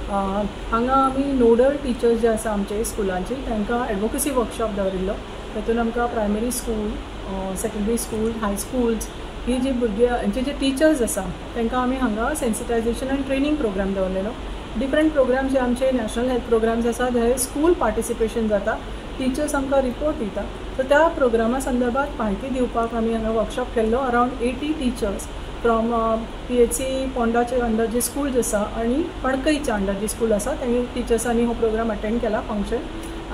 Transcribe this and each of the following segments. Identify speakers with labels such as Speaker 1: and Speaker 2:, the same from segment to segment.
Speaker 1: हांगा आमी nodal teachers जे आसा आमचे स्कुलांची तांकां एडवोकेसी वर्कशॉप दवरिल्लो. तातूंत आमकां primary school, secondary school, high schools ही जी भुरगीं हांचे जे टिचर्स आसा तांकां आमी हांगा सेन्सिटायझेशन आनी ट्रेनींग प्रोग्राम दवरलेलो. डिफरंट प्रोग्राम्स जे आमचे नॅशनल हेल्थ प्रोग्राम्स आसा हे स्कूल पार्टिसिपेशन जाता, टिचर्स आमकां रिपोर्ट दिता. सो त्या प्रोग्रामा संदर्भात म्हायती दिवपाक आमी हांगा वर्कशॉप केल्लो. Around 80 teachers from PHC पोंडाचे under J schools आसा आनी मडकयच्या अंडर जे स्कूल आसा तेणी टिचर्सांनी हो प्रोग्राम अटेंड केला फंक्शन.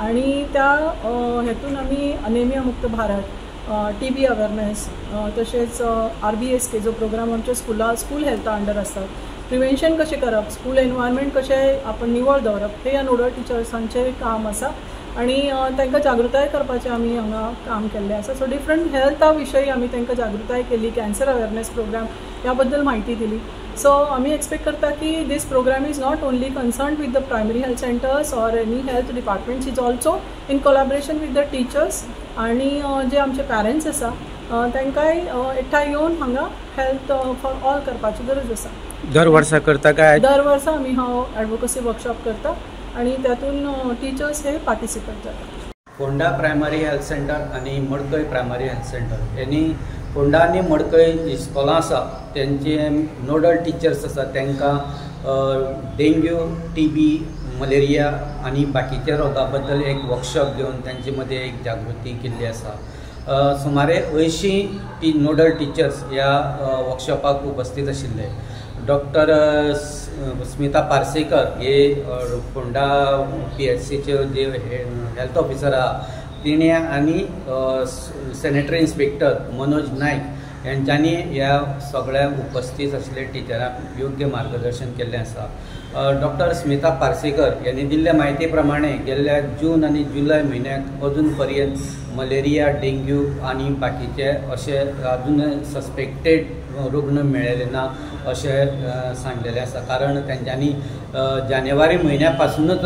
Speaker 1: आनी त्या हेतून आमी अनेमिया मुक्त भारत, TB awareness, तशेंच RBSK जो प्रोग्राम आमच्या स्कूल हेल्था अंडर आसता, प्रिवेंशन कशें करप, स्कूल एनवायरमेंट कशें आपण निवळ दवरप, हे ह्या नोडल टिचर्सांचें काम आसा आनी तांकां जागृताय करपाचें आमी हांगा काम केल्लें आसा. सो डिफरंट हेल्था विशयी आमी तांकां जागृताय केली, कॅन्सर अवेरनेस प्रोग्राम ह्या बद्दल म्हायती दिली. सो आमी एक्सपेक्ट करता की this program is not only concern with the primary health centres or any health departments, is also in collaboration with the teachers आनी जे आमचे पॅरंट्स आसा तांकांय एकठांय येवन हांगा हेल्थ फॉर ऑल करपाची गरज आसा.
Speaker 2: दर वर्सा करता काय?
Speaker 1: दर वर्सा आमी हो एडवोकसी वर्कशॉप करता आनी तातूंत टिचर्स हे पार्टिसिपेट जाता.
Speaker 2: फोंडा प्रायमरी हेल्थ सेंटर आनी मडकय प्रायमरी हेल्थ सेंटर यांनी फोंडा आनी मडकय जी स्कॉलां आसा तेंचे नोडल टिचर्स आसा तांकां डेंग्यू, TB, malaria आनी बाकीच्या रोगा बद्दल एक वर्कशॉप घेवन तांचे मदें एक जागृती केल्ली आसा. सुमारे 80 नोडल टिचर्स ह्या वर्कशॉपाक उपस्थित आशिल्ले. डॉक्टर स्मिता पार्सेकर हे फोंडा PHCचे जे हेल्थ ऑफिसर आहा तिणें आनी सॅनिटरी इन्स्पेक्टर मनोज नायक यांच्यांनी ह्या सगळ्यांक उपस्थित आशिल्ले टिचरांक योग्य मार्गदर्शन केल्लें आसा. डॉक्टर स्मिता पार्सेकर यांनी दिल्ल्या म्हायती प्रमाणे गेल्ल्या जून आनी जुलय म्हयन्याक अजून पर्यंत मलेरिया, डेंग्यू आनी बाकीचे अशे अजून सस्पेक्टेड रुग्ण मेळ्ळेले ना अशें सांगलेलें आसा. कारण तेंच्यांनी जानेवारी म्हयन्या पासुनूच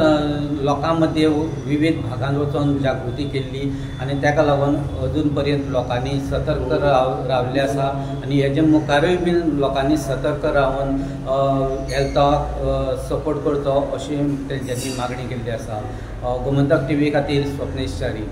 Speaker 2: लोकां मदीं विविध भागांत वचोन जागृती केल्ली आनी ताका लागून अजून पर्यंत लोकांनी सतर्क रावल्ले आसा आनी हेजे मुखारूय बीन लोकांनी सतर्क रावन हेल्थाक सपोर्ट करचो अशी तेंच्यांनी मागणी केल्ली आसा. गोमंतक TV खातीर स्वप्नेश च्यारी.